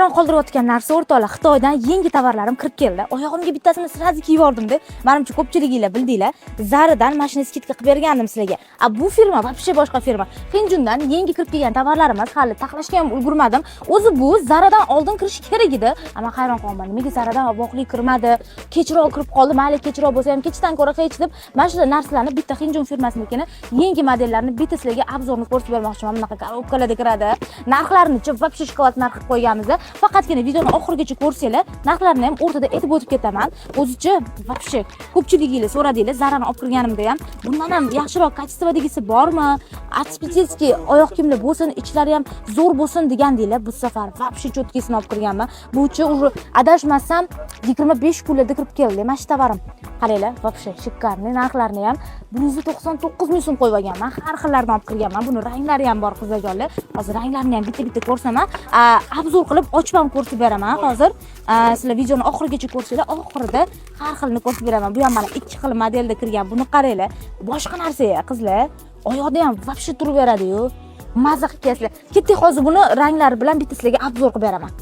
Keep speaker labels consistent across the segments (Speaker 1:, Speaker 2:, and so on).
Speaker 1: Hayron qoldirayotgan narsa, o'rtoqlar, Xitoydan yangi tovarlarim kirib keldi. Oyog'imga bittasini сразу kiyib yubordimda. Manimcha, ko'pchiliginglar bildinglar. Zaradan mashina скидка qilib bergandim sizlarga. A bu firma вообще boshqa firma. Xinjundan yangi kirib kelgan tovarlarimiz, hali taxlashga ham ulgurmadim. O'zi bu Zaradan oldin kirishi kerak edi. Ammo hayron qolman. Nimaga Zaradan voqli kirmadi? Kechroq kirib qoldi. Mayli, kechroq bo'lsa ham kechdan ko'ra hech deb mana shu narsalarni bitta Xinjun firmasinikini yangi modellarini bitta sizlarga обзор ni ko'rsatib bermoqchiman. Bunaqa коробка larda kiradi. Narxlarini вообще shokolad narx qilib qo'yganmiz. Faqatgina videoni oxirigacha ko'rsanglar, narxlarni ham o'rtada aytib o'tib ketaman. O'zicha вообще ko'pchiliginglar so'radinglar, Zarani olib kirganimda ham bundan ham yaxshiroq качество dagisi bormi? Ортопедический oyoq kiyimlar bo'lsin, ichlari ham zo'r bo'lsin degandinglar. Bu safar вообще чёткий sini olib kirganman. Buchi уже adashmasam 25 kunlarda kirib keldi mana shu tovarim. Qaranglar, вообще шикарный, narxlarini ham 199 ming so'm qo'yib olganman. Har xillaridan olib kirganman. Buni ranglari ham bor, qizlarjonlar. Hozir ranglarini ham bitta-bitta ko'rsaman, обзор qilib ochib ham ko'rsatib beraman hozir. Sizlar videoni oxirigacha ko'rsanglar, oxirida har xilini ko'rsatib beraman. Bu ham mana ikki xil modelda kirgan. Buni qaranglar. Boshqa narsa, qizlar. Oyoqda ham вообще turib beradi-yu. Maza qilib kiyasizlar. Ketdik, hozir buni ranglari bilan bitta sizlarga обзор qilib beraman.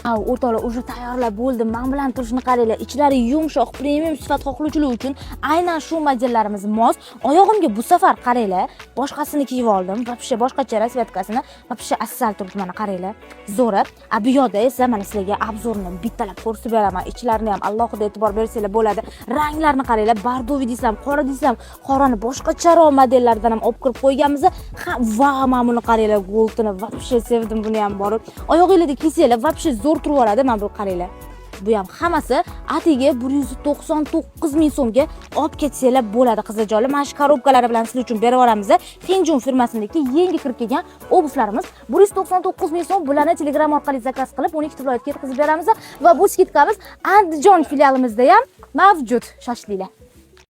Speaker 1: Av, o'rtoqlar, уже tayyorlab bo'ldim. Men bilan turishni qaranglar. Ichlari yumshoq, premium sifat xohlovchilar uchun aynan shu modellarimiz mos. Oyog'imga bu safar qaranglar, boshqasini kiyib oldim. Вообще boshqacha расцветка sini. Вообще asal turibdi, mana qaranglar. Zo'ri. A bu yoqda esa mana sizlarga обзор ni bittalab ko'rsatib beraman. Ichlarini ham alohida e'tibor bersanglar bo'ladi. Ranglarni qaranglar, бордовый deysam, qora deysam, qorani boshqacharoq modellardan ham olib kirib qo'yganmiz. Ha, va mana buni qaranglar, goldini вообще sevdim buni ham borib. Oyog'inglarda kiysanglar вообще zo'r turib oladi. Mana bu qaranglar. Bu ham hammasi atiga 199 ming so'mga olib ketsanglar bo'ladi, qizlarjonlar. Mana shu коробка lari bilan sizlar uchun berib yuboramiz. Xinjun firmasiniki yangi kirib kelgan обувь larimiz 199 ming so'm. Bularni Telegram orqali заказ qilib, 12 viloyatga yetkazib beramiz va bu скидка miz Andijon filialimizda ham mavjud. Shoshlinglar.